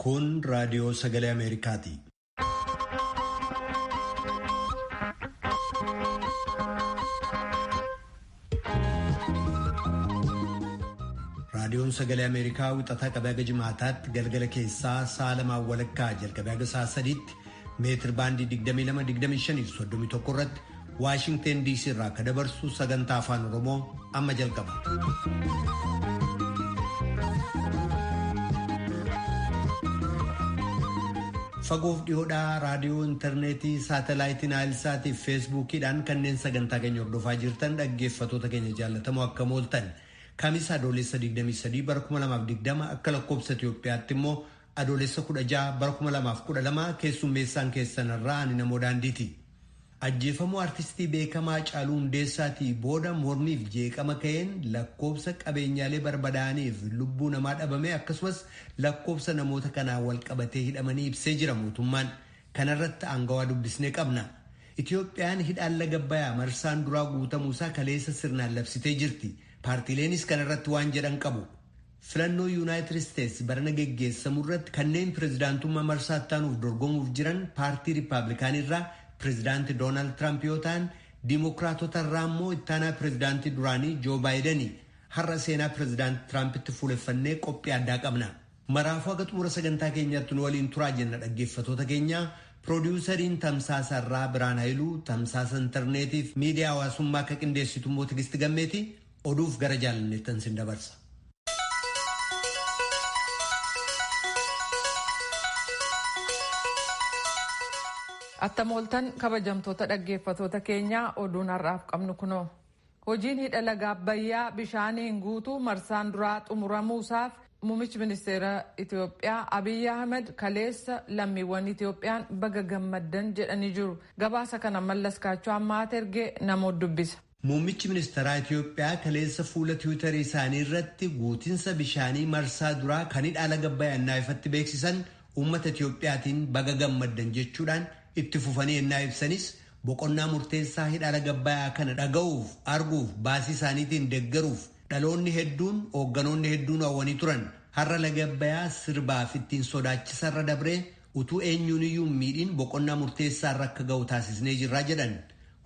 Kun raadiyoo sagalee Ameerikaati. Raadiyoon sagalee Ameerikaa wixataa qabee haga jimaataatti galgala keessaa sa'a lamaan walakkaa jalqabee haga sa'a sadiitti meetir baandii 22, 25 irratti Waashingteen DC irraa akka dabarsu sagantaa afaan Oromoo amma jalqaba. Fagoof dhiyoodhaa raadiyoo intarneetii saatalaayitiin saatii fi feesbuukiidhaan kanneen sagantaa keenya hordofaa jirtan dhaggeeffatoota keenya jaallatamoo akkam ooltan. Kamisa Adoolessa 23 bara 2020 akka lakkoobsa Itoophiyaatti immoo Adoolessa 16 bara 2012 keessummeessaan keessan irraa ani namoo daandiiti. Ajjeefamuu artistii beekamaa Haacaaluu Hundeessaatii booda mormiif jeeqama ka'een lakkoobsa qabeenyaalee barbadaa'aniif lubbuu namaa dhabame akkasumas lakkoobsa namoota kanaan wal qabatee hidhamanii ibsee jira mootummaan. Kanarratti aangawaa dubbisnee qabna. Itoophiyaan hidhaan laga Abbayyaa marsaan duraa guutamuusaa kaleessa sirnaan labsitee jirti. Paartiileenis kanarratti waan jedhan qabu. Filannoo Yuunaayitid Isteetsi barana geggeessamu irratti kanneen pirezidaantummaa marsaa ittaanuuf dorgomuuf jiran paartii Riippaabilikaanii irraa pirezidaanti Doonaald Tiraamp yoo ta'an, Dimookiraatota irraa immoo ittaanaa pirezidaantii duraanii Joo Baayideni. Har'a seenaa pirezidaanti Tiraampitti fuuleffannee qophii addaa qabna. Maraafuu haga xumura sagantaa keenyaatti nu waliin turaa jenna dhaggeeffatoota keenya. Piroodyuusariin Tamsaasa irraa Biraan Haayiluu, Tamsaasa Intarneetiif miidiyaa hawaasummaa akka qindeessitu immoo Tigisti Gammeeti. Oduuf gara jaalanneettan sin dabarsa. Attam ooltan kabajamtoota dhaggeeffatoota keenyaa, oduun har'aaf qabnu kunoo. Hojiin hidha laga Abbayyaa bishaaniin guutuu marsaan duraa xumuramuusaaf muummichi ministeera Itoophiyaa Abiyyi Ahmed kaleessa lammiiwwan Itoophiyaan baga gammaddan jedhanii jiru. Gabaasa kana Mallas Kaachoo ammaa ergee namoota dubbisa. Muummichi ministeeraa Itoophiyaa kaleessa fuula tiwiitarii isaanii irratti guutinsa bishaanii marsaa duraa kan hidha laga Abbayyaa ifatti beeksisan uummata Itoophiyaatiin baga gammaddan jechuudhaan itti fufanii ennaa ibsanis, boqonnaa murteessaa hidha laga Abbayyaa kana dhaga'uuf, arguuf, baasii isaaniitiin deeggaruuf dhaloonni hedduun, hoogganoonni hedduun hawwanii turan. Har'a laga Abbayyaa sirbaaf ittiin sodaachisarra dabree utuu eenyuun iyyuu miidhiin boqonnaa murteessaa irra akka ga'u taasisnee jirraa jedhan.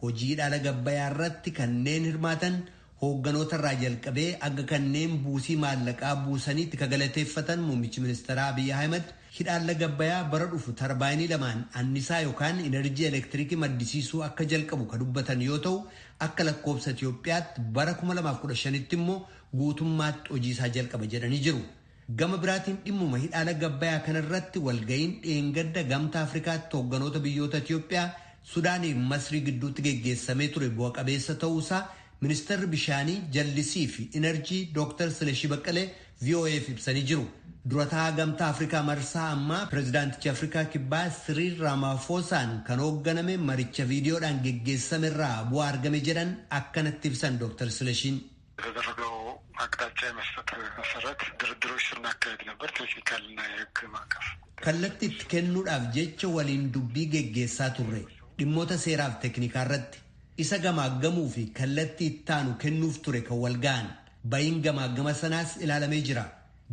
Hojii hidha laga Abbayyaa irratti kanneen hirmaatan hoogganoota irraa jalqabee akka kanneen buusii maallaqaa buusaniitti ka galateeffatan muummichi ministeeraa Abiyyi Ahmed, hidhaan laga Abbayyaa bara dhufu tarbaayinii lamaan annisaa yookaan enerjii elektiriikii maddisiisuu akka jalqabu ka dubbatan yoo ta'u, akka lakkoobsa Itoophiyaatti bara 2015tti immoo guutummaatti hojii isaa jalqaba jedhanii jiru. Gama biraatiin dhimmuma hidhaa laga Abbayyaa kanarratti walga'iin dheengadda Gamtaa Afrikaatti hoogganoota biyyoota Itoophiyaa, Sudaanii fi Masrii gidduutti geggeessamee ture bu'a qabeessa ta'uusaa ministeerri bishaanii, jallisii fi inerjii Dr. Silashii Baqqalee VOAf ibsanii jiru. Durataa Gamtaa Afrikaa marsaa ammaa pirezidaanticha Afrikaa Kibbaa Siriil Ramaafoosaan kan hoogganame maricha viidiyoodhaan geggeessame irraa bu'aa argame jedhan akkanatti ibsan Dr. Silashiin. የተደረገው አቅጣጫ የመስጠት መሰረት ድርድሮች ስናካሄድ ነበር። ቴክኒካልና የሕግ ማዕቀፍ Kallattii itti kennuudhaaf jecha waliin dubbii geggeessaa turre dhimmoota seeraaf teeknikaa irratti isa gamaaggamuu fi kallattii ittaanu kennuuf ture kan wal ga'an. Ba'iin gamaaggama sanaas ilaalamee jira.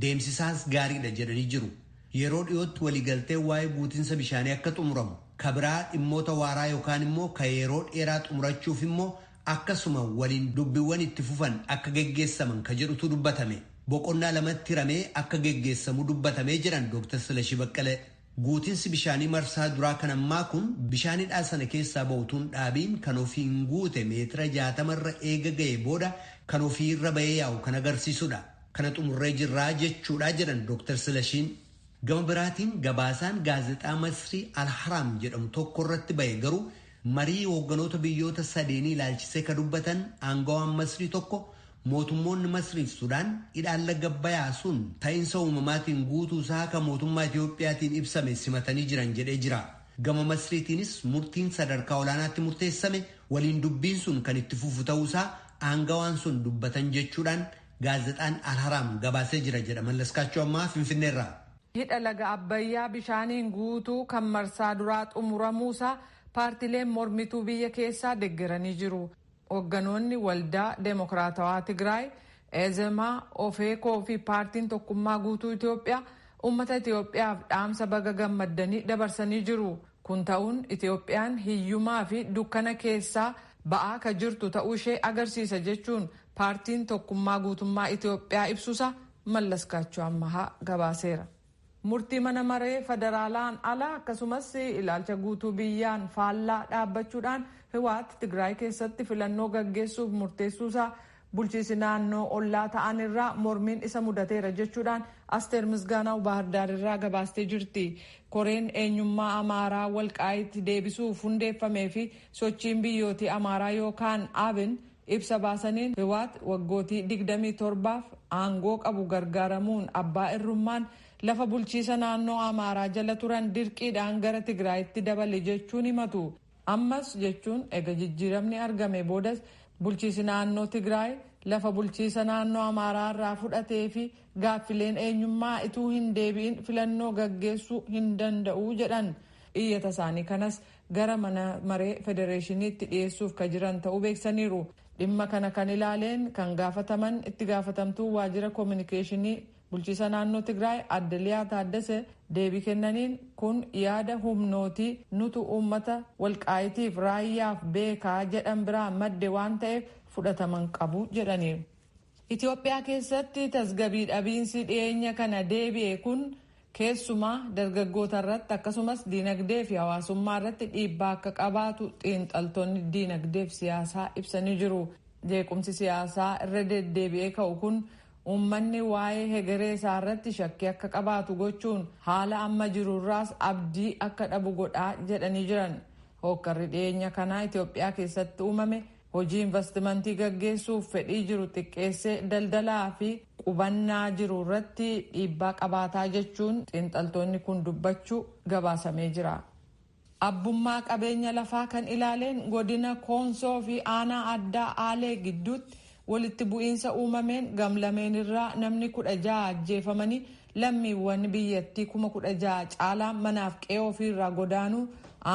Deemsisaas gaariidha jedhanii jiru. Yeroo dhiyootti waliigaltee waa'ee guutinsa bishaanii akka xumuramu, kabiraa dhimmoota waaraa yookaan immoo ka yeroo dheeraa xumurachuuf immoo akkasuma waliin dubbiiwwan itti fufan akka geggeessaman ka jedhutu dubbatame. Boqonnaa lamatti hiramee akka geggeessamu dubbatamee jiran Dr. Silashii Baqqalee. Guutinsi bishaanii marsaa duraa kan ammaa kun bishaan hidhaa sana keessaa ba'utuun dhaabiin kan ofiin guute meetira 60rra eega ga'e booda kan ofiirra ba'ee yaa'u kan agarsiisudha. Kana xumurree jirraa jechuudha jedhan Dr. Silashiin. Gama biraatiin gabaasaan gaazexaa Masrii Alharaam jedhamu tokko irratti ba'e garuu marii hoogganoota biyyoota sadeenii ilaalchisee ka dubbatan aangawaan Masrii tokko mootummoonni Masriif Sudaan hidhaan laga Abbayyaa sun ta'iinsa uumamaatiin guutuu isaa kan mootummaa Itiyoophiyaatiin ibsame simatanii jiran jedhee jira. Gama Masriitiinis murtiin sadarkaa olaanaatti murteessame waliin dubbiin sun kan itti fufu ta'uusaa aangawaan sun dubbatan jechuudhaan gaazexaan Alharaam gabaasee jira jedha Mallaskaachoo ammaa Finfinneerraa. Hidha laga Abbayyaa bishaaniin guutuu kan marsaa duraa xumuramuusaa paartileen mormituu biyya keessaa deeggaranii jiru. Hoogganoonni Waldaa Deemokiraatawaa Tigraay, Eezemaa, Ofeekoo fi Paartiin Tokkummaa Guutuu Itoophiyaa uummata Itoophiyaaf dhaamsa baga gammaddanii dabarsanii jiru. Kun ta'uun Itoophiyaan hiyyumaa fi dukkana keessaa ba'aa ka jirtu ta'uu ishee agarsiisa jechuun paartiin tokkummaa guutummaa Itoophiyaa ibsuusa Mallas Kaachoo Ammahaa gabaaseera. Murtii mana maree federaalaan ala akkasumas ilaalcha guutuu biyyaan faallaa dhaabbachuudhaan Hiwaat Tigraay keessatti filannoo gaggeessuuf murteessuusaa bulchiisi naannoo ollaa ta'an irraa mormiin isa mudateera jechuudhaan Asteer Misgaanaw Baahirdaar irraa gabaastee jirti. Koreen eenyummaa Amaaraa walqaa'itti deebisuuf hundeeffamee fi sochiin biyyootii Amaaraa yookaan Abin ibsa baasaniin Hiwaat waggootii 27f aangoo qabu gargaaramuun abbaa irrummaan lafa bulchiisa naannoo Amaaraa jala turan dirqiidhaan gara Tigraayitti dabale jechuun himatu. Ammas jechuun ega jijjiiramni argame boodas bulchiisi naannoo Tigraay lafa bulchiisa naannoo Amaaraa irraa fudhatee fi gaaffileen eenyummaa ituu hin deebi'in filannoo gaggeessuu hin danda'u jedhan. Iyyata isaanii kanas gara mana maree federeeshiniitti dhiyeessuuf ka jiran ta'uu beeksaniiru. Dhimma kana kan ilaaleen kan gaafataman itti gaafatamtuu waajjira koominikeeshinii bulchiisa naannoo Tigraay adde Liyaa Taaddasee deebii kennaniin kun yaada humnootii nutu uummata walqaayitiif raayyaaf beekaa jedhan biraa madde waan ta'eef fudhataman qabu jedhaniiru. Itoophiyaa keessatti tasgabbii dhabiinsi dhiyeenya kana deebi'e kun keessumaa dargaggoota irratti akkasumas diinagdee fi hawaasummaa irratti dhiibbaa akka qabaatu xiinxaltoonni diinagdee fi siyaasaa ibsanii jiru. Jeequmsi siyaasaa irra deddeebi'ee ka'u kun uummanni waa'ee hegeree isaa irratti shakkii akka qabaatu gochuun haala amma jirurraas abdii akka dhabu godhaa jedhanii jiran. Hookkarri dhiyeenya kanaa Itoophiyaa keessatti uumame hojii investimentii gaggeessuuf fedhii jiru xiqqeessee daldalaa fi qubannaa jiru irratti dhiibbaa qabaataa jechuun xiinxaltoonni kun dubbachuu gabaasamee jira. Abbummaa qabeenya lafaa kan ilaaleen godina Koonsoo fi aanaa addaa Aalee gidduutti walitti bu'iinsa uumameen gamlameen irraa namni 16 ajjeefamanii lammiiwwan biyyattii 16,000 caalaa manaaf qe'ee ofiirraa godaanuu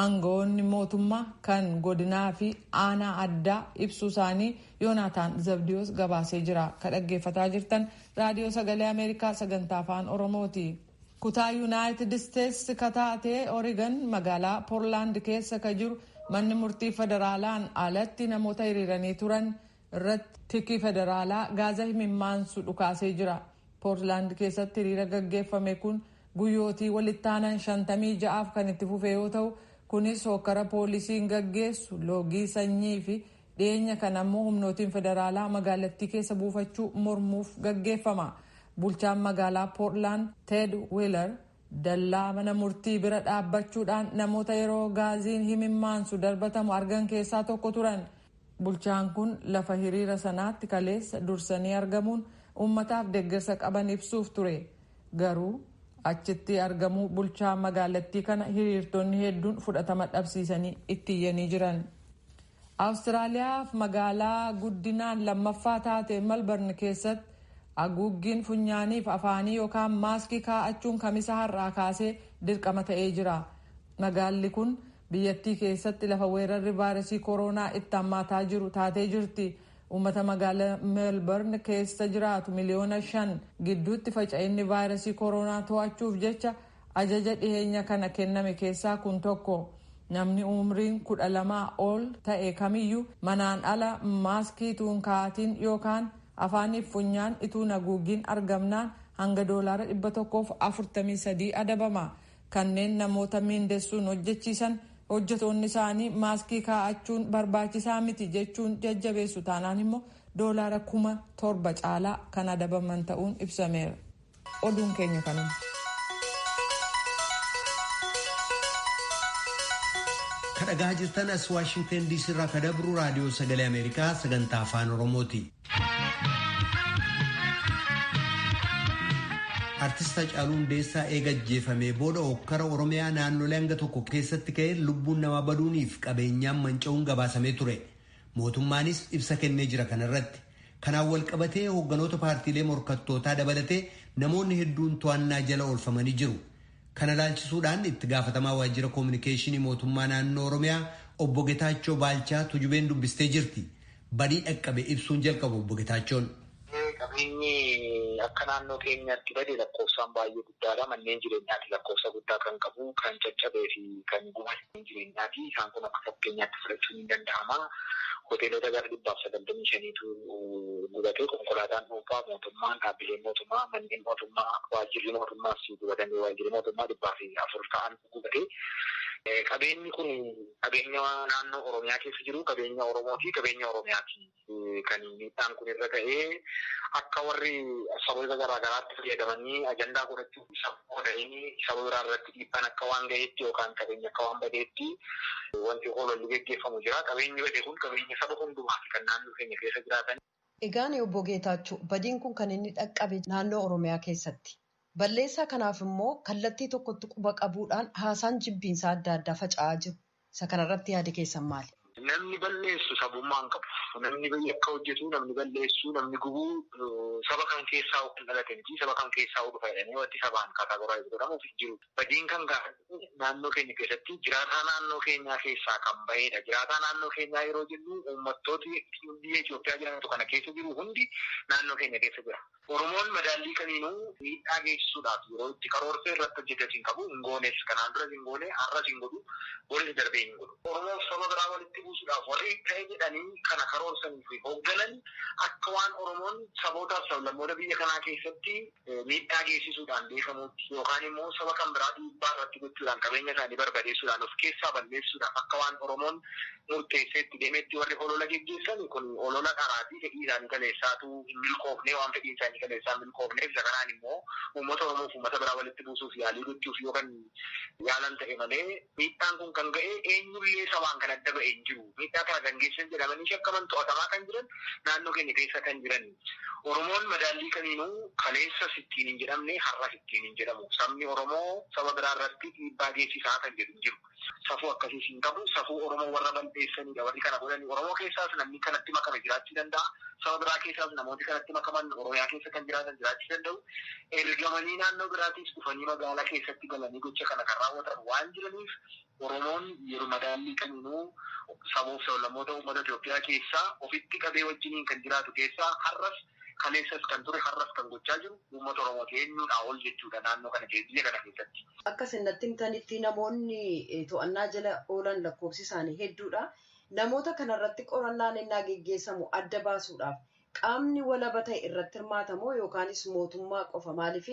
aangawoonni mootummaa kan godinaa fi aanaa addaa ibsuu isaanii Yoonaataan Zabdiyoos gabaasee jira. Ka dhaggeeffataa jirtan raadiyoo sagalee Ameerikaa sagantaa afaan Oromooti. Kutaa Yuunaayitid Isteetsi ka taate Oregon magaalaa Poorlaand keessa ka jiru manni murtii federaalaan alatti namoota hiriiranii turan irratti tikii federaalaa gaaza himimmaansu dhukaasee jira. Poorlaand keessatti hiriira gaggeeffame kun guyyootii walitti aanan 56f kan itti fufe yoo ta'u kunis hokkara poolisiin gaggeessu loogii sanyii fi dhiyeenya kan ammoo humnootiin federaalaa magaalattii keessa buufachuu mormuuf gaggeeffama. Bulchaan magaalaa Poorlaand Ted Wheeler dallaa mana murtii bira dhaabbachuudhaan namoota yeroo gaaziin himimmaansu darbatamu argan keessaa tokko turan. Bulchaan kun lafa hiriira sanaatti kaleessa dursanii argamuun uummataaf deeggarsa qaban ibsuuf ture. Garuu achitti argamuu bulchaa magaalattii kana hiriirtonni hedduun fudhatama dhabsiisanii itti iyyanii jiran. Awustiraaliyaaf magaalaa guddinaan lammaffaa taate Melbourne keessatti haguuggiin funyaaniif afaanii yookaan maaskii kaa'achuun kamisa har'aa kaasee dirqama ta'ee jira. Magaalli kun biyyattii keessatti lafa weerarri vaayirasii koronaa itti hammaataa jiru taatee jirti. Uummata magaalaa Melbourne keessa jiraatu 5 miliyoona gidduutti faca'inni vaayirasii koronaa to'achuuf jecha ajaja dhiheenya kana kenname keessaa kun tokko. Namni umriin 12 ol ta'e kamiyyuu manaan ala maaskii ituun kaa'atiin yookaan afaaniif funyaan ituun haguuggiin argamnaan hanga $143 adabama. Kanneen namoota miindessuun hojjechiisan hojjetoonni isaanii maaskii kaa'achuun barbaachisaa miti jechuun jajjabeessu taanaan immoo $7,000 caalaa kan adabaman ta'uun ibsameera. Oduun keenya kanuma. Kan dhagaa jirtan as Waashingtan DC irraa kan dabru raadiyoo sagalee Ameerikaa sagantaa afaan Oromooti. Artist Hacaaluu Hundeessaa eega ajjeefamee booda hokkara Oromiyaa naannolee hanga tokko keessatti ka'ee lubbuun namaa baduuniif qabeenyaan manca'uun gabaasamee ture. Mootummaanis ibsa kennee jira kanarratti. Kanaan wal qabatee hoogganoota paartiilee morkattootaa dabalatee namoonni hedduun to'annaa jala oolfamanii jiru. Kana ilaalchisuudhaan itti gaafatamaa waajjira koominikeeshinii mootummaa naannoo Oromiyaa obbo Getaachoo Baalchaa Tujubeen dubbistee jirti. Badii dhaqqabe ibsuun jalqabu obbo Getaachoon. Qabeenyi Akka naannoo keenyaatti bade lakkoofsaan baay'ee guddaadha. Manneen jireenyaati lakkoofsa guddaa kan qabu, kan caccabee fi kan gubate jireenyaati. Isaan kun akka fakkeenyaatti fudhachuun ni danda'ama. Hoteelota gara 195tu gubate. Konkolaataan dhuunfaa mootummaan, dhaabbileen mootummaa, manneen mootummaa, waajjirri mootummaas gubatanii waajjirri mootummaa 104 ta'an gubate. Qabeenyi kun qabeenya naannoo Oromiyaa keessa jiru, qabeenya Oromoo fi qabeenya Oromiyaati. Kan miidhaan kun irra ga'ee akka warri saboota garaa garaatti fayyadamanii ajandaa godhachuuf saba saba biraa irratti dhiibbaan akka waan ga'eetti yookaan qabeenya akka waan badeetti wanti hololli geggeeffamu jira. Qabeenyi bade kun qabeenya saba hundumaati kan naannoo keenya keessa jiraatan. Egaan obbo Geetaachoo, badiin kun kan inni dhaqqabe naannoo Oromiyaa keessatti. Balleessaa kanaaf immoo kallattii tokkotti quba qabuudhaan haasaan jibbiinsaa adda addaa faca'aa jiru. Isa kanarratti yaada keessan maali? Namni balleessu sabummaa hin qabu. Namni yakka hojjetu, namni balleessu, namni gubuu saba kan keessaa kan dhalate miti. Saba kan keessaa dhufa jedhanii wanti sabaan categorize godhamuuf hin jiru. Badiin kan gaafatu naannoo keenya keessatti jiraataa naannoo keenyaa keessaa kan bahedha. Jiraataa naannoo keenyaa yeroo jennu uummattooti biyya Itoophiyaa jiraatu kana keessa jiru hundi naannoo keenya keessa jira. Oromoon madaallii kamiinuu miidhaa geessisuudhaaf yeroo itti karoorsee irratti hojjetes hin qabu. Hin goones, kanaan duras hin goone, har'as hin godhu, boris darbee hin godhu. Oromoof saba biraa walitti buusuudhaaf warri ta'e jedhanii kana karoorsanii fi hoogganan akka waan Oromoon sabootaaf sablammoota biyya kanaa keessatti miidhaa geessisuudhaan beekamutti yookaan immoo saba kan biraa dhiibbaa irratti gochuudhaan qabeenya isaanii barbadeessuudhaan of keessaa balleessuudhaaf akka waan Oromoon murteessee itti deemetti warri holola geggeessan kun holola qaraatii fedhii isaanii kaleessaatu hin milkoofne, waan fedhii isaanii kaleessaa hin milkoofneef isa kanaan immoo uummata Oromoof uummata biraa walitti buusuuf yaalii gochuuf yoo kan yaalan ta'e malee miidhaan kun kan ga'e eenyullee sabaan kan adda ba'e hin jiru. Miidhaa kana kan geessan jedhamanii shakkaman to'atamaa kan jiran naannoo keenya keessa kan jiran. Oromoon madaallii kamiinuu kaleessa sittiin hin jedhamne, har'a sittiin hin jedhamu. Sabni Oromoo saba biraa irratti dhiibbaa geessisaa kan jedhu hin jiru. Safuu akkasiis hin qabu. Safuu Oromoo warra balleessanidha. Warri kana godhani Oromoo keessaas namni kanatti makame jiraachuu danda'a. Saba biraa keessaas namooti kanatti makaman Oromiyaa keessa kan jiraatan jiraachuu danda'u. Ergamanii naannoo biraatiis dhufanii magaalaa keessatti galanii gocha kana kan raawwatan waan jiraniif Oromoon yeroo madaallii kamiinuu saboof sablammoota uummata Itoophiyaa keessaa ofitti qabee wajjiniin kan jiraatu keessaa har'as kaleessas kan ture har'as kan gochaa jiru uummata Oromooti eenyuudhaa ol jechuudha naannoo kana biyya kana keessatti. Akka isin himtanitti namoonni to'annaa jala oolan lakkoofsi isaanii hedduudha. Namoota kanarratti qorannaan innaa geggeessamu adda baasuudhaaf qaamni walaba ta'e irratti hirmaatamoo yookaanis mootummaa qofa? Maaliif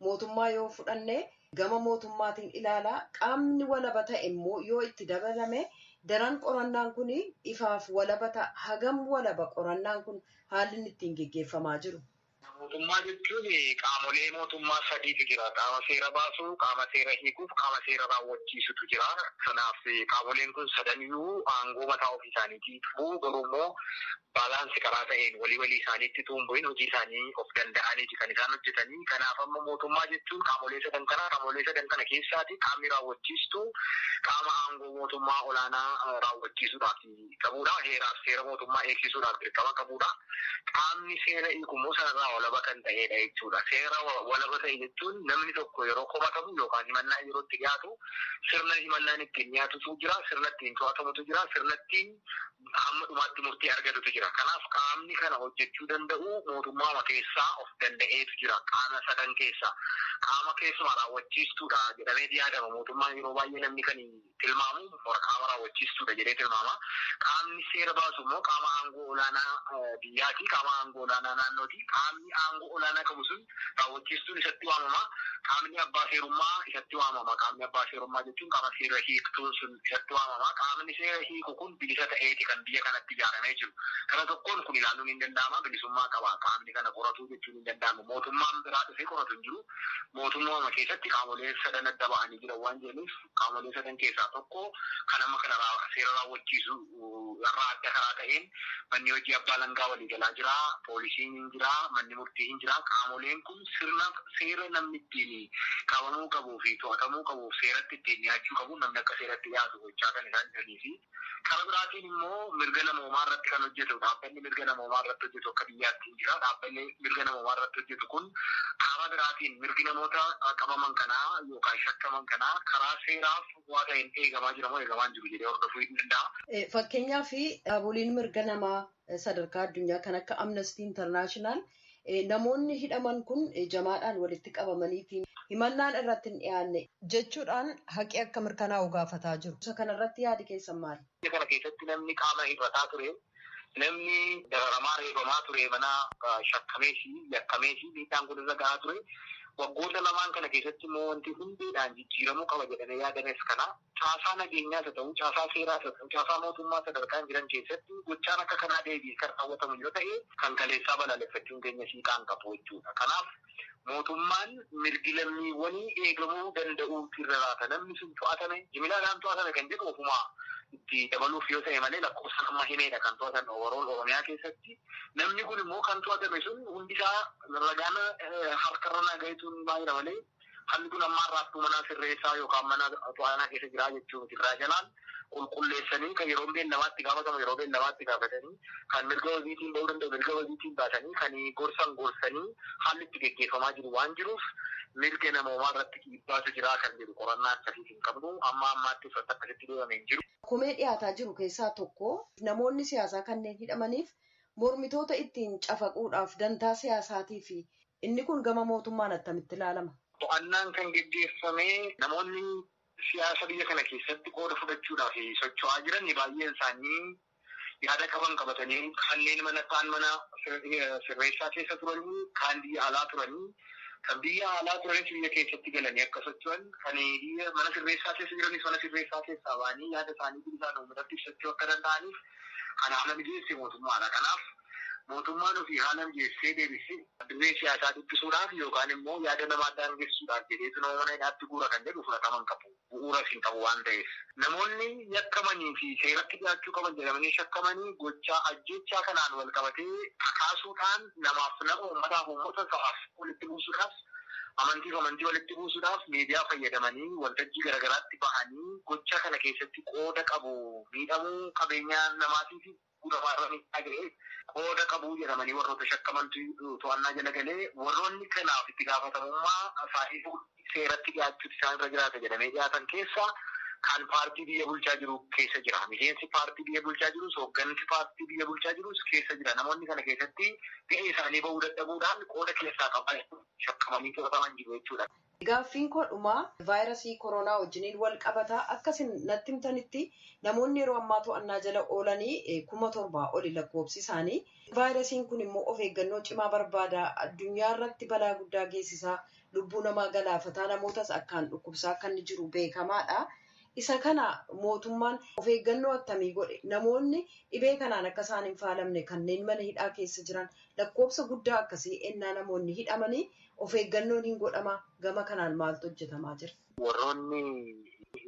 mootummaa yoo fudhanne gama mootummaatiin ilaalaa, qaamni walaba ta'e immoo yoo itti dabalame daran qorannaan kun ifaaf walaba ta'a. Hagam walaba qorannaan kun haalli inni ittiin geggeeffamaa jiru? Mootummaa jechuun qaamolee mootummaa sadiitu jira. Qaama seera baasuu, qaama seera hiikuuf, qaama seera raawwachiisutu jira. Kanaaf qaamoleen kun sadaniyyuu aangoo mataa ofii isaaniitii qabu. Garuu immoo balance karaa ta'een walii walii isaaniitti tuun bu'in hojii isaanii of danda'aniiti kan isaan hojjetanii. Kanaaf amma mootummaa jechuun qaamolee sadan kana, qaamolee sadan kana keessaati qaamni raawwachiistu qaama aangoo mootummaa olaanaa raawwachiisuudhaaf qabudha. Heeraaf seera mootummaa eegsisuudhaaf dirqama qabudha. Qaamni seera hiiku immoo sanarraa walaba kan ta'edha jechuudha. Seera walaba ta'e jechuun namni tokko yeroo komatamu yookaan himannaa yeroo itti dhiyaatu sirna himannaan ittiin dhiyaatutu jira, sirna ittiin to'atamutu jira, sirna ittiin hamma dhumaatti murtii argatutu jira. Kanaaf qaamni kana hojjechuu danda'u mootummaa keessaa of danda'eetu jira. Qaama sadan keessaa. Qaama keessumaa raawwachiistuudha jedhamee yaadama. Mootummaan yeroo baay'ee namni kan tilmaamu qaama raawwachiistuudha jedhee tilmaama. Qaamni seera baasu immoo qaama aangoo olaanaa biyyaati. Qaama aangoo olaanaa naannooti. Qaamni aangoo olaanaa qabu sun raawwachiistuun isatti waamama. Qaamni abbaa seerummaa isatti waamama. Qaamni abbaa seerummaa jechuun qaama seera hiiktuun sun isatti waamama. Qaamni seera hiiku kun bilisa ta'eeti kan biyya kanatti ijaaramee jiru. Kana tokkoon kun ilaaluun hin danda'ama. Bilisummaa qaba. Qaamni kana qoratu jechuun hin danda'amu. Mootummaan biraa dhufee qoratu hin jiru. Mootummaa keessatti qaamoleen sadan adda ba'anii jiran waan jiraniif qaamolee sadan keessaa tokko kan amma kana seera raawwachiisu irraa adda karaa ta'een manni hojii abbaa alangaa waliigalaa jira, poolisiin hin jira, manni murtii hin jira. Qaamoleen kun sirna seera namni ittiin qabamuu qabuu fi to'atamuu qabu, seeratti ittiin dhiyaachuu qabu, namni akka seeratti dhiyaatu gochaa kan isaan jiranii fi karaa biraatiin immoo mirga namoomaa irratti kan hojjetu dhaabbanni mirga namoomaa irratti hojjetu akka biyyaatti hin jira. Dhaabbanni mirga namoomaa irratti hojjetu kun karaa biraatiin mirgi namoota qabaman kanaa yookaan shakkaman kanaa karaa seeraaf waa ta'een eegamaa jira moo eegamaa hin jiru jedhee hordofuu hin danda'a. Fakkeenyaaf dhaaboliin mirga namaa sadarkaa addunyaa kan akka Amnesty International Namoonni hidhaman kun jamaadhaan walitti qabamaniiti himannaan irratti hin dhiyaanne jechuudhaan haqi akka mirkanaa'u gaafataa jiru. Isa kanarratti yaadi keessan maali? Kana keessatti namni qaama hir'ataa ture, namni dararamaa reebamaa ture, mana shakkamee fi yakkamee fi miidhaan kun irra gahaa ture. Waggoota lamaan kana keessatti immoo wanti hundeedhaan jijjiiramuu qaba jedhamee yaadames kana caasaa nageenyaas haa ta'u, caasaa seeraas haa ta'u, caasaa mootummaa sadarkaan jiran keessatti gochaan akka kanaa deebi'ee kan raawwatamu yoo ta'e kan kaleessaa balaaleffachuun keenya siiqaan qabu jechuudha. Kanaaf mootummaan mirgi lammiiwwanii eegamuu danda'uu irra laata. Namni sun to'atame, jimilaadhaan to'atame kan jedhu ofumaa itti dabaluuf yoo ta'e malee lakkoofsa nama himeedha kan to'atame overall Oromiyaa keessatti. Namni kun immoo kan to'atame sun hundisaa ragaan harkarra naa gahetuun baay'eedha malee hammi kun amma har'aattuu mana sirreessaa yookaan mana to'annaa keessa jiraa jechuun irraa jalaan qulqulleessanii kan yeroo beellamaatti gaafatamu yeroo beellamaatti gaafatanii kan mirga wabiitiin bahuu danda'u mirga wabiitiin baasanii kan gorsan gorsanii haalli itti geggeeffamaa jiru waan jiruuf mirga namoomaa irratti dhiibbaatu jiraa kan jedhu qorannaa akkasii hin qabnu amma ammaatti uffata akkasitti deemamee hin jiru. Komee dhiyaataa jiru keessaa tokko namoonni siyaasaa kanneen hidhamaniif mormitoota ittiin cafaquudhaaf dantaa siyaasaatii fi inni kun gama mootummaan attamitti ilaalama? To'annaan kan geggeeffame namoonni siyaasa biyya kana keessatti qooda fudhachuudhaaf socho'aa jiran baay'een isaanii yaada qaban qabatanii kanneen mana kaan mana sirreessaa keessa turanii kaan biyya alaa turanii kan biyya alaa turanis biyya keessatti galanii akka socho'an kan biyya mana sirreessaa keessa jiranis mana sirreessaa keessaa ba'anii yaada isaanii bilisaan uummatatti ibsachuu akka danda'aniif kan haala mijeesse mootummaadha. Kanaaf mootummaan ofii haala mijeessee deebisee dirree siyaasaa dhiphisuudhaaf yookaan immoo yaada namaa daangessuudhaaf jedheetu nama mana hidhaatti guura kan jedhu fudhatama hin qabu. Bu'uuras hin qabu waan ta'eef. Namoonni yakkamanii fi seeratti dhiyaachuu qaban jedhamanii shakkamanii gochaa ajjechaa kanaan wal qabatee kakaasuudhaan namaaf nama uummataaf uummata sabaaf walitti buusuudhaaf amantiif amantii walitti buusuudhaaf miidiyaa fayyadamanii waltajjii garaagaraatti bahanii gocha kana keessatti qooda qabu miidhamuu qabeenya namaatii fi qooda qabu jedhamanii warroota shakkamantu to'annaa jala galee warroonni kanaaf itti gaafatamummaa isaanii seeratti dhiyaachuutu isaan irra jiraata jedhamee dhiyaatan keessa kan paartii biyya bulchaa jiru keessa jira. Miseensi paartii biyya bulchaa jirus hooggansi paartii biyya bulchaa jirus keessa jira. Namoonni kana keessatti ga'ee isaanii bahuu dadhabuudhaan qooda keessaa qaban shakkamanii to'ataman jiru jechuudha. Gaaffiin koo dhumaa vaayirasii koronaa wajjiniin wal qabataa akkasin natti himtanitti namoonni yeroo ammaa to'annaa jala oolanii 7,000 oli lakkoofsi isaanii. Vaayirasiin kun immoo of eeggannoo cimaa barbaada. Addunyaa irratti balaa guddaa geessisaa, lubbuu namaa galaafataa, namootas akkaan dhukkubsaa akka inni jiru beekamaadha. Isa kana mootummaan of eeggannoo attamii godhe namoonni dhibee kanaan akka isaan hin faalamne kanneen mana hidhaa keessa jiran lakkoofsa guddaa akkasii ennaa namoonni hidhamanii of eeggannoon hin godhama gama kanaan maaltu hojjetamaa jira? Warroonni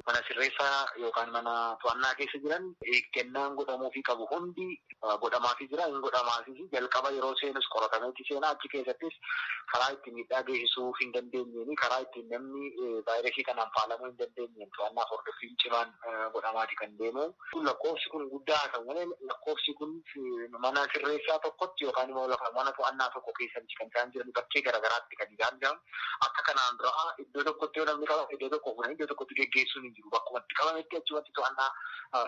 mana sirreessaa yookaan mana to'annaa keessa jiran eeggannaan godhamuufii qabu hundi godhamaafii jira. Hin godhamaafii jalqaba yeroo seenus qoratameeti seenaa achi keessattis karaa ittiin miidhaa geessisuu hin dandeenyeen karaa ittiin namni vaayirasii kanaan faalamuu hin dandeenyeen to'annaa hordoffiin cimaan godhamaati kan deemu. Lakkoofsi kun guddaa haa ta'u malee lakkoofsi kun mana sirreessaa tokkotti yookaan immoo mana to'annaa tokko keessatti kan isaan jiran bakkee garaagaraatti kan isaan jiran akka kanaan dura iddoo tokkotti yoo namni qabame iddoo tokko fuudhanii iddoo tokkotti geggeessuun hin jiru. Bakkumatti qabametti achumatti to'annaa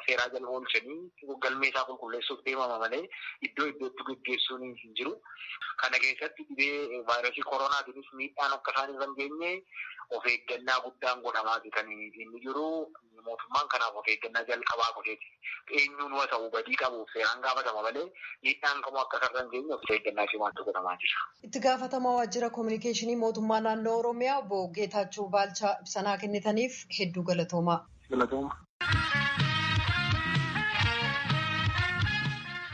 seeraa jala oolchanii galmee isaa qulqulleessuuf deemama malee iddoo iddootti geggeessuun hin jiru. Kana keessatti dhibee vaayirasii koronaatiinis miidhaan akka isaan irra hin geenye of eeggannaa guddaan godhamaati kan inni jiru. Mootummaan kanaaf of eeggannaa jalqabaa godheeti. Eenyuun waa ta'u badii qabuuf seeraan gaafatama malee miidhaan kamuu akka isarra hin geenye of eeggannaa cimaatu godhamaa jira. Itti gaafatamaa waajjira kominikeeshinii mootummaa naannoo Oromiyaa obbo Geetaachoo Baalchaa ibsanaa kennitaniif hedduu galatoomaa. Galatooma.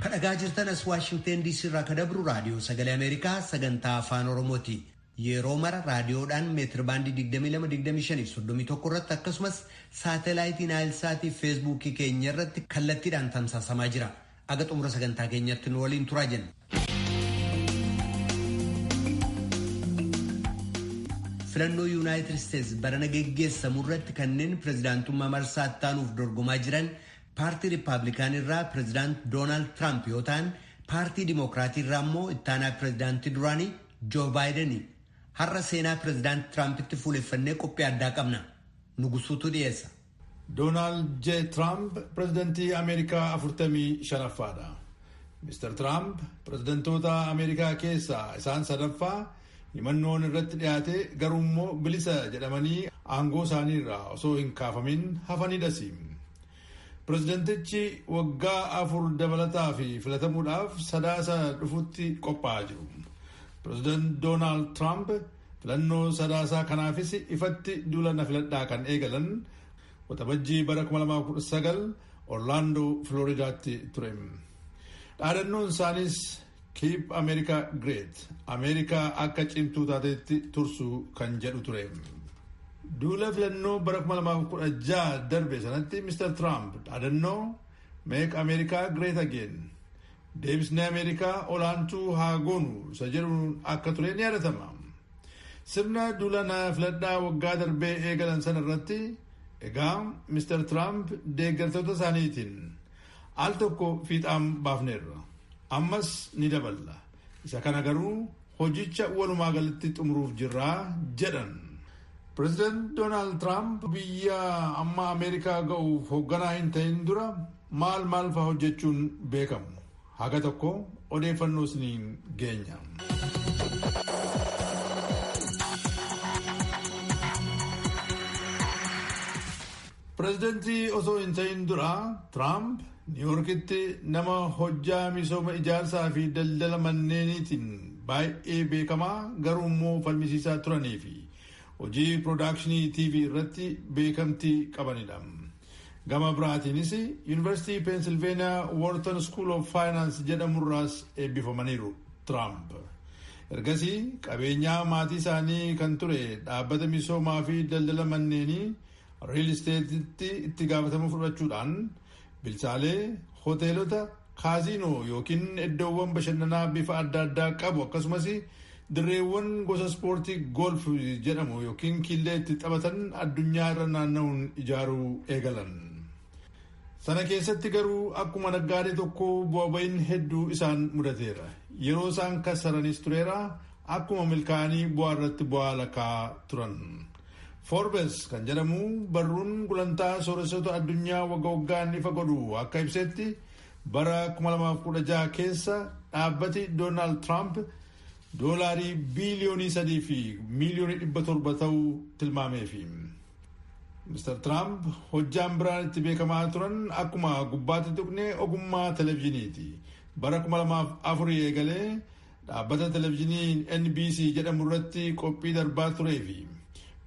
Kan dhagaa jirtan as Waashingteen DC irraa kan dabru raadiyoo sagalee Ameerikaa sagantaa afaan Oromooti. Yeroo mara raadiyoodhaan meetir baandii 22-25-31 irratti akkasumas saatalaayitii Naayilsaatii feesbuukii keenya irratti kallattiidhaan tamsaasamaa jira. Aga xumura sagantaa keenyatti nu waliin turaa jenna. Filannoo Yuunaayitid Isteets barana geggeessamu irratti kanneen pirezidaantummaa marsaa itti dorgomaa jiran paartii Riippaabilikaan irraa pirezidaant Doonaald Tiraamp yoo ta'an paartii Dimookiraatii irraa immoo ittaanaa pirezidaantii duraanii Joo Baayideni. Har'a seenaa pirezidaant Tiraampitti fuuleffannee qophii addaa qabna. Nugusuutu dhiyeessa. Doonaald J. Tiraamp pirezidaantii Ameerikaa 45ffaadha. Mr. Trump pirezidantoota Ameerikaa keessaa isaan sadaffaa himannoon irratti dhiyaate garuu immoo bilisa jedhamanii aangoo isaaniirraa osoo hin kaafamin hafanidhas. Pirezidantichi waggaa 4 dabalataa fi filatamuudhaaf Sadaasa dhufutti qophaa'aa jiru. Pireezidant Doonaald Tiraamp filannoo Sadaasaa kanaafis ifatti duula na filadhaa kan eegalan Waxabajjii bara 2019 Orlaandoo, Filooridaatti ture. Dhaadannoon isaanis "Keep America Great", Ameerikaa akka cimtuu taatetti tursu kan jedhu ture. Duula filannoo bara 2016 darbe sanatti Mr. Trump dhaadannoo "Make America Great Again", deebisnee Ameerikaa olaantuu haa goonu isa jedhuun akka ture ni yaadatama. Sirna duula na filadhaa waggaa darbee eegalan sana irratti egaa Mr. Trump deeggartoota isaaniitiin, "Al tokko fiixaan baafneerra. Ammas ni daballa. Isa kana garuu hojicha walumaa galatti xumuruuf jirraa" jedhan. Pireezidaant Doonaald Tiraamp biyya amma Ameerikaa ga'uuf hoogganaa hin ta'in dura maal maal fa'aa hojjechuun beekamu? Haga tokko odeeffannoo isiniin geenya. Pireezidantii osoo hin ta'in dura Tiraamp Niiworkitti nama hojjaa misooma ijaarsaa fi daldala manneeniitiin baay'ee beekamaa garuu immoo falmisiisaa turanii fi hojii piroodakshinii TV irratti beekamtii qabanidha. Gama biraatiinis Yuunivarsiitii Peensilveeniyaa Wharton School of Finance jedhamurraas eebbifamaniiru Tiraamp. Ergasii qabeenyaa maatii isaanii kan ture dhaabbata misoomaa fi daldala manneenii, real estatetti, itti gaafatama fudhachuudhaan bilchaalee hoteelota, kaaziinoo yookiin iddoowwan bashannanaa bifa adda addaa qabu, akkasumas dirreewwan gosa ispoortii golf jedhamu yookiin killee itti taphatan addunyaa irra naanna'uun ijaaruu eegalan. Sana keessatti garuu akkuma naggaadee tokko bu'a ba'iin hedduu isaan mudateera. Yeroo isaan kassaranis tureera, akkuma milkaa'anii bu'aa irratti bu'aa lakkaa turan. Forbes kan jedhamu barruun gulantaa sooressota addunyaa wagga waggaan ifa godhu akka ibsetti, bara 2016 keessa dhaabbati Doonaald Tiraamp doolaarii 3.7 biiliyoonii ta'uu tilmaameefi. Mr. Trump hojjaan biraan itti beekamaa turan akkuma gubbaatti tuqne ogummaa televezyiiniiti. Bara 2004 eegalee dhaabbata televezyiinii NBC jedhamu irratti qophii darbaa turee fi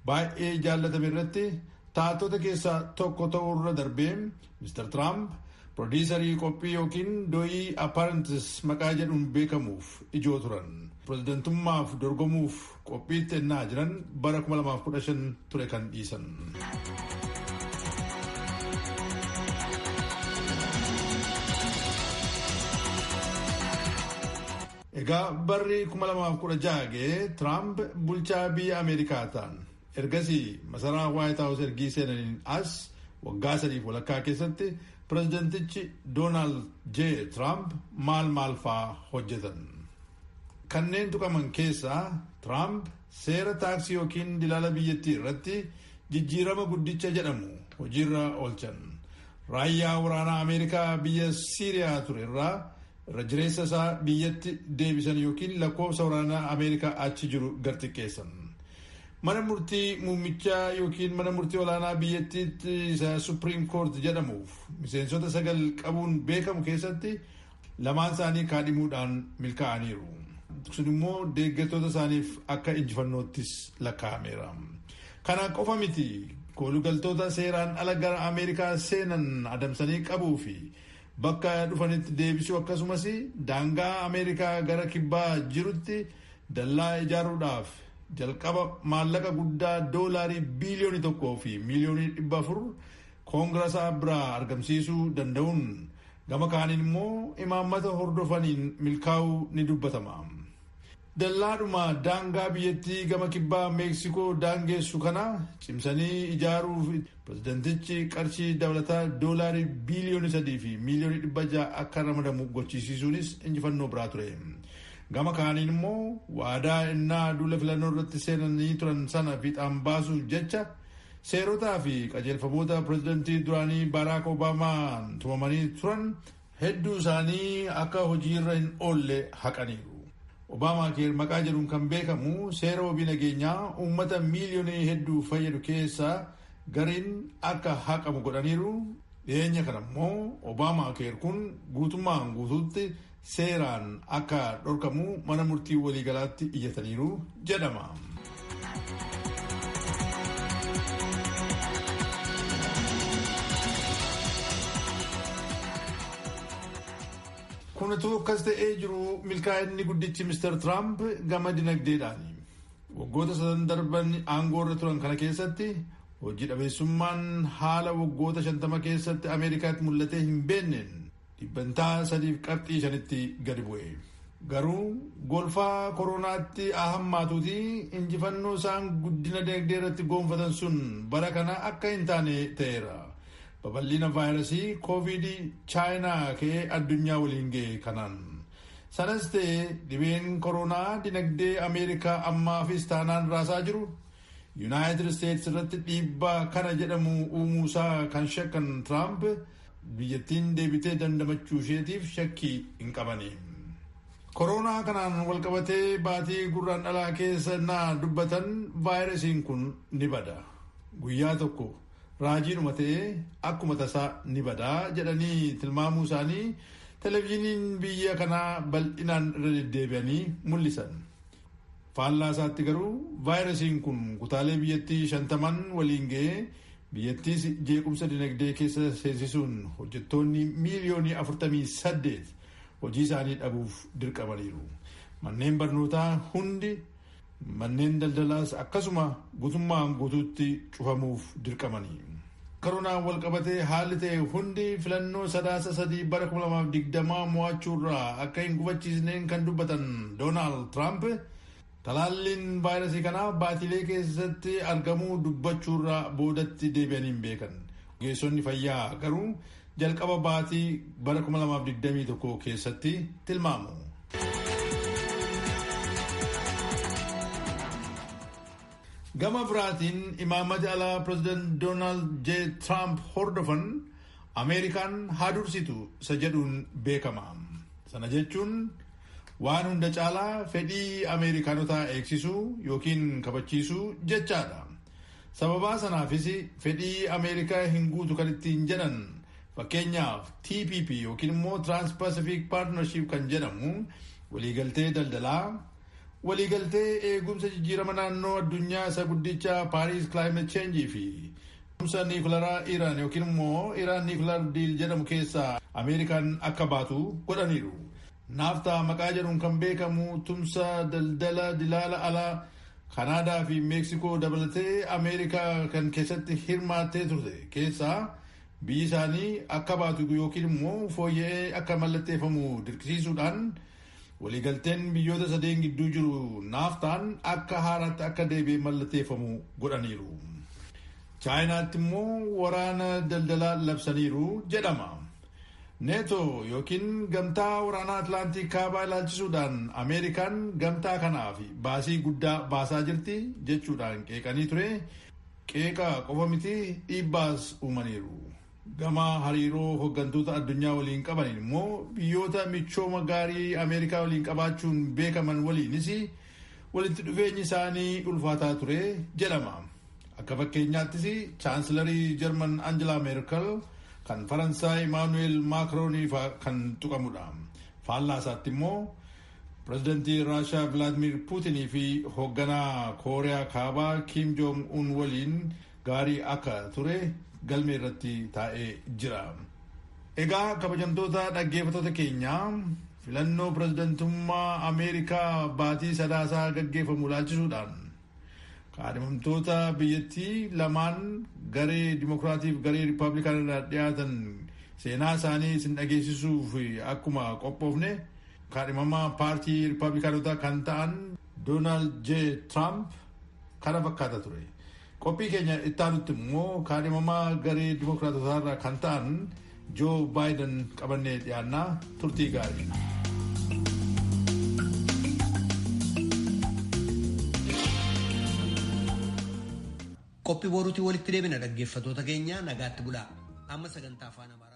baay'ee jaallatame irratti taatota keessaa tokko ta'uu irra darbee Mr. Trump piroodiisarii qophii yookiin do'ii Apprentice maqaa jedhuun beekamuuf ijoo turan. Pireezidantummaaf dorgomuuf qophiitti ennaa jiran bara 2015 ture kan dhiisan. Egaa barri 2016 ga'ee Tiraamp bulchaa biyya Ameerikaa ta'an. Ergasii masaraa White House ergii seenaniin as waggaa 3.5 keessatti pireezidentichi Doonaald J. Tiraamp maal maal fa'aa hojjetan? Kanneen tuqaman keessaa Tiraamp seera taaksii yookiin dilaala biyyattii irratti jijjiirama guddicha jedhamu hojiirra oolchan. Raayyaa waraanaa Ameerikaa biyya Siiriyaa ture irraa irra jireessa isaa biyyatti deebisan yookiin lakkoofsa waraanaa Ameerikaa achi jiru garxiqqeessan. Mana murtii muummichaa yookiin mana murtii olaanaa biyyattiitti isa Supreme Court jedhamuuf miseensota sagal qabuun beekamu keessatti lamaan isaanii kaadhimuudhaan milkaa'aniiru. Sun immoo deeggartoota isaaniif akka injifannoottis lakkaa'ameera. Kana qofa miti, koolugaltoota seeraan ala gara Ameerikaa seenan adamsanii qabuu fi bakka dhufanitti deebisuu, akkasumas daangaa Ameerikaa gara kibbaa jirutti dallaa ijaaruudhaaf jalqaba maallaqa guddaa doolaarii 1.4 biiliyoonii koongirasaa biraa argamsiisuu danda'uun, gama kaaniin immoo imaammata hordofaniin milkaa'uu ni dubbatama. Dallaadhuma daangaa biyyattii gama kibbaa Meeksikoo daangeessu kana cimsanii ijaaruuf pireezidentichi qarshii dabalataa doolaarii 3.6 biiliyoonii akka ramadamu gochisiisuunis injifannoo biraa ture. Gama kaaniin immoo waadaa innaa duula filannoo irratti seenanii turan sana fiixaan baasuuf jecha seerotaa fi qajeelfamoota pireezidantii duraanii Baaraak Obaamaan tumamanii turan Hedduu isaanii akka hojiirra hin oolle haqaniiru. Obaamaa Keer maqaa jedhuun kan beekamu seera wabii nageenyaa uummata miiliyoonii hedduu fayyadu keessaa gariin akka haqamu godhaniiru. Dhiyeenya kana immoo Obaamaa Keer kun guutummaan guutuutti seeraan akka dhorkamu mana murtii waliigalaatti iyyataniiru jedhama. Kun utuu akkas ta'ee jiru milkaa'inni guddichi Mr. Trump gama dinagdeedhaani. Waggoota sadan darban aangoo irra turan kana keessatti hojii dhabeessummaan haala waggoota 50 keessatti Ameerikaatti mul'atee hin beekneen 3.5%tti gadi bu'e. Garuu golfaa koronaatti ahammaatuuti injifannoo isaan guddina dinagdee irratti goonfatan sun bara kana akka hin taane ta'eera. Babal'ina vaayirasii koovidii chaayinaa ka'ee addunyaa waliin ga'e kanaan. Sanas ta'e dhibeen koronaa dinagdee Ameerikaa ammaafis taanaan raasaa jiru. Yuunaayitid Isteetsi irratti dhiibbaa kana jedhamu uumuusaa kan shakkan Tiraamp biyyattiin deebitee dandamachuu isheetiif shakkii hin qabani. Koronaa kanaan walqabatee baatii gurraan dhalaa keessa naa dubbatan vaayirasiin kun ni bada. Guyyaa tokko raajiinuma ta'ee akkuma tasaa ni badaa jedhanii tilmaamuu isaanii televezyiiniin biyya kanaa bal'inaan irra deddeebi'anii mul'isan. Faallaa isaatti garuu vaayirasiin kun kutaalee biyyattii 50 waliin ga'ee biyyattiis jeequmsa dinagdee keessa seensisuun hojjettoonni miiliyoonii 48 hojii isaanii dhabuuf dirqamaniiru. Manneen barnootaa hundi manneen daldalaas akkasuma guutummaan guutuutti cufamuuf dirqamanii. Koronaan walqabatee haalli ta'e hundi filannoo Sadaasa 3 bara 2020 mo'achuurraa akka hin gufachiisneen kan dubbatan Doonaald Tiraamp talaalliin vaayirasii kanaa baatilee keessatti argamuu dubbachuurraa boodatti deebi'anii hin beekan. Ogeessonni fayyaa garuu jalqaba baatii bara 2021 keessatti tilmaamu. Gama biraatiin imaammata alaa pireezidaant Doonaald J. Tiraamp hordofan Ameerikaan haa dursitu isa jedhuun beekama. Sana jechuun waan hunda caalaa fedhii Ameerikaanotaa eegsisuu yookiin kabachiisuu jechaadha. Sababaa sanaafis fedhii Ameerikaa hin guutu kan ittiin jedhan fakkeenyaaf TPP yookiin immoo Trans-Pacific Partnership kan jedhamu waliigaltee daldalaa, waliigaltee eegumsa jijjiirama naannoo addunyaa isa guddicha Paris Climate Change fi eegumsa niikularaa Iraan yookiin immoo Iraan Nuclear Deal jedhamu keessaa Ameerikaan akka baatu godhaniiru. Naaftaa maqaa jedhuun kan beekamu tumsa daldala dilaala alaa Kanaadaa fi Meeksikoo dabalatee Ameerikaa kan keessatti hirmaattee turte keessaa biyyi isaanii akka baatu yookiin immoo fooyya'ee akka mallatteeffamu dirqisiisuudhaan waliigalteen biyyoota sadeen gidduu jiru naaftaan akka haaraatti akka deebi'ee mallatteeffamu godhaniiru. Chaayinaatti immoo waraana daldalaa labsaniiru jedhama. Neeto yookiin gamtaa waraanaa Atlaantik kaabaa ilaalchisuudhaan Ameerikaan gamtaa kanaaf baasii guddaa baasaa jirti jechuudhaan qeeqanii ture. Qeeqa qofa miti dhiibbaas uumaniiru. Gama hariiroo hooggantoota addunyaa waliin qabaniin immoo biyyoota michooma gaarii Ameerikaa waliin qabaachuun beekaman waliinis walitti dhufeenyi isaanii ulfaataa ture jedhama. Akka fakkeenyaattis chaansilarii Jarman Angela Merkel kan Faransaay Imaanuweel Maakroonii kan tuqamudha. Faallaa isaatti immoo pireezidantii Raashaa Vilaadimir Puutinii fi hoogganaa Kooriyaa Kaabaa Kim Joong Un waliin gaarii akka ture galmee irratti taa'ee jira. Egaa kabajamtoota dhaggeeffattoota keenyaa filannoo pireezidantummaa Ameerikaa baatii Sadaasaa gaggeeffamu ilaalchisuudhaan kaadhimamtoota biyyattii lamaan garee Dimokiraatiif garee Riippaabilikaan irraa dhiyaatan seenaa isaanii isin dhageessisuuf akkuma qophoofne kaadhimamaa paartii Riippaabilikaanotaa kan ta'an Doonaald J. Tiraamp kana fakkaata ture. Qophii keenya ittaanutti immoo kaadhimamaa garee Dimokiraatotaa irraa kan ta'an Joo Baayiden qabannee dhiyaannaa turtii gaarii. Qophii boruutiin walitti deebina dhaggeeffattoota keenya nagaatti bulaa. Amma sagantaa afaan Amaaraa.